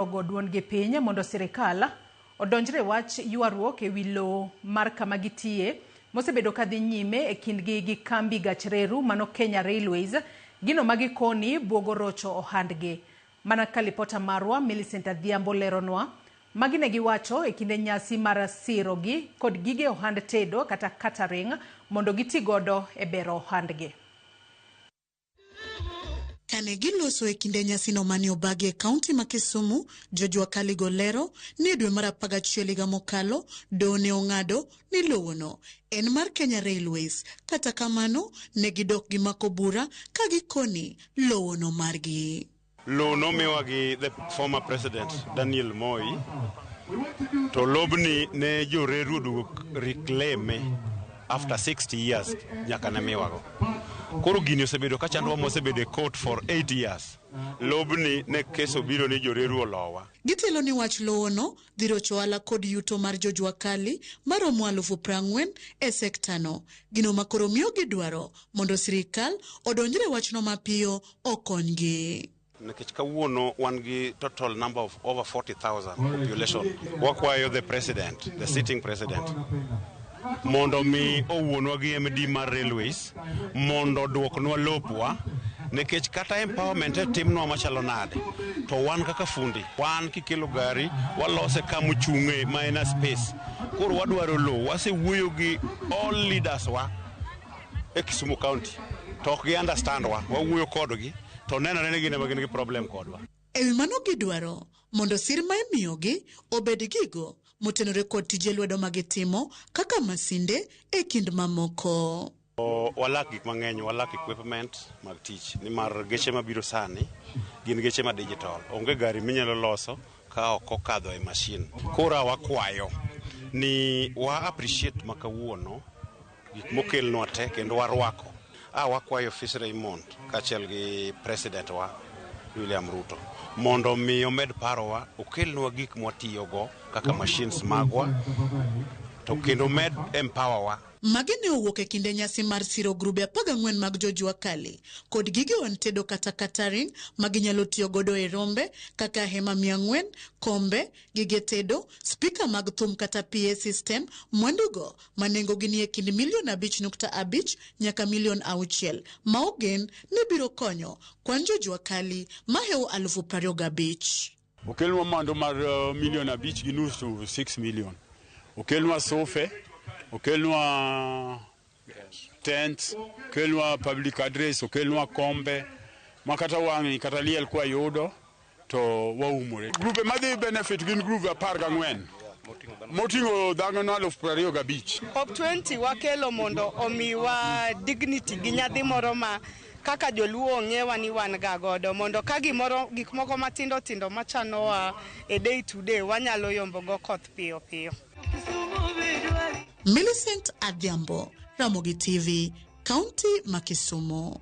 Ogo duondgi piny mondo sirikal odonjre e wach ywaruok e wi lowo mar kama gitiye mosebedo ka dhi nyime e kindgi gi kambi gach reru mano Kenya Railways, gino ma gikoni buogo rocho ohandgi. Mana kaka lipota marwa Millicent Adhiambo leronwa, magi ne giwacho e kinde nyasi mar sirogi kod gige ohand tedo kata catering mondo giti godo e bero ohandgi. Kane giloso e kinde nyasino mane obagi e kaunti ma Kisumu, jojua kali go lero ni e dwe mar 11 higa mokalo, doho ne ong'ado ni lowono en mar Kenya Railways. Kata kamano, ne gidok gimako bura ka gikoni lowono margi. Lowo nomiwa gi the former president Daniel Moi to lobni ne joreru oduogo reclaim after 60 years nyaka ne miwago. Koro gini osebedo ka chandowa mosebedo e court for 8 years. Lobni ne kes obiro ni joreru olowa. Gitelo ni wach lowono dhi rocho ohala kod yuto mar jojua kali maromo 40,000 e sektano. Gino ma koro miyo gidwaro mondo sirikal odonjre wachno mapiyo okonygi. Nikech kawuono wan gi total number of over 40,000 population. Wakwayo the president, the sitting president, mondo mi owuonwa gi MD mar railways mondo oduoknwa lopwa nikech kata empowerment e timnwa machalo nade to wan kaka fundi wan kikelo gari walose kamochung'e ma en a space koro wadwaro lowo wasewuoyo gi all leaders wa e Kisumu County to ok gi understand wa wawuoyo kodgi to nenore ni gin ema gin gi problem kodwa. E wi mano gidwaro mondo sir ma imiyogi obed gigo motenore kod tije lwedo ma gitimo kaka masinde e kind mamoko. Walak gik mang'eny, walak equipment mag tich nimar geche mabiro sani gin geche ma digital. Onge gari minyalo loso ka ok okadho e machine. Koro wakwayo ni wa appreciate ma kawuono gik mokelnwa te kendo warwako. A wakwayo Fis Raymond kaachiel gi president wa William Ruto mondo mi omed parowa okelnwa gik mwatiyogo kaka machines magwa to kendo med empower wa. Magi ne owuok e kinde nyasi mar siro grube 14 mag jojua kali kod gige od tedo kata catering ma ginyalo tiyo godo e rombe kaka hema 400, kombe, gige tedo, spika mag thum kata PA system, mwandugo ma nengogi nie kind milion 5.5 nyaka milion 6 ma ogen ni biro konyo kwan jojua kali mahewo 25,000. Okelnwa mwandu mar milion 5.5 6 million. Okelnwa sofe, okelnwa tent, okelnwa public address, okelnwa kombe ma kata wang'ni kata liel kwa yudo to waumore. Grube madhi benefit gin grube 14 moting'o dhano 25,000. Hope 20 wakelo mondo omiwa dignity gi nyadhi moro ma kaka joluo ong'ewa ni wan ga godo mondo ka gimoro gik moko matindo tindo machanowa e day to day wanyalo yombo go koth piyo piyo. Millicent Adhiambo, Ramogi TV, Kaunti ma Kisumu.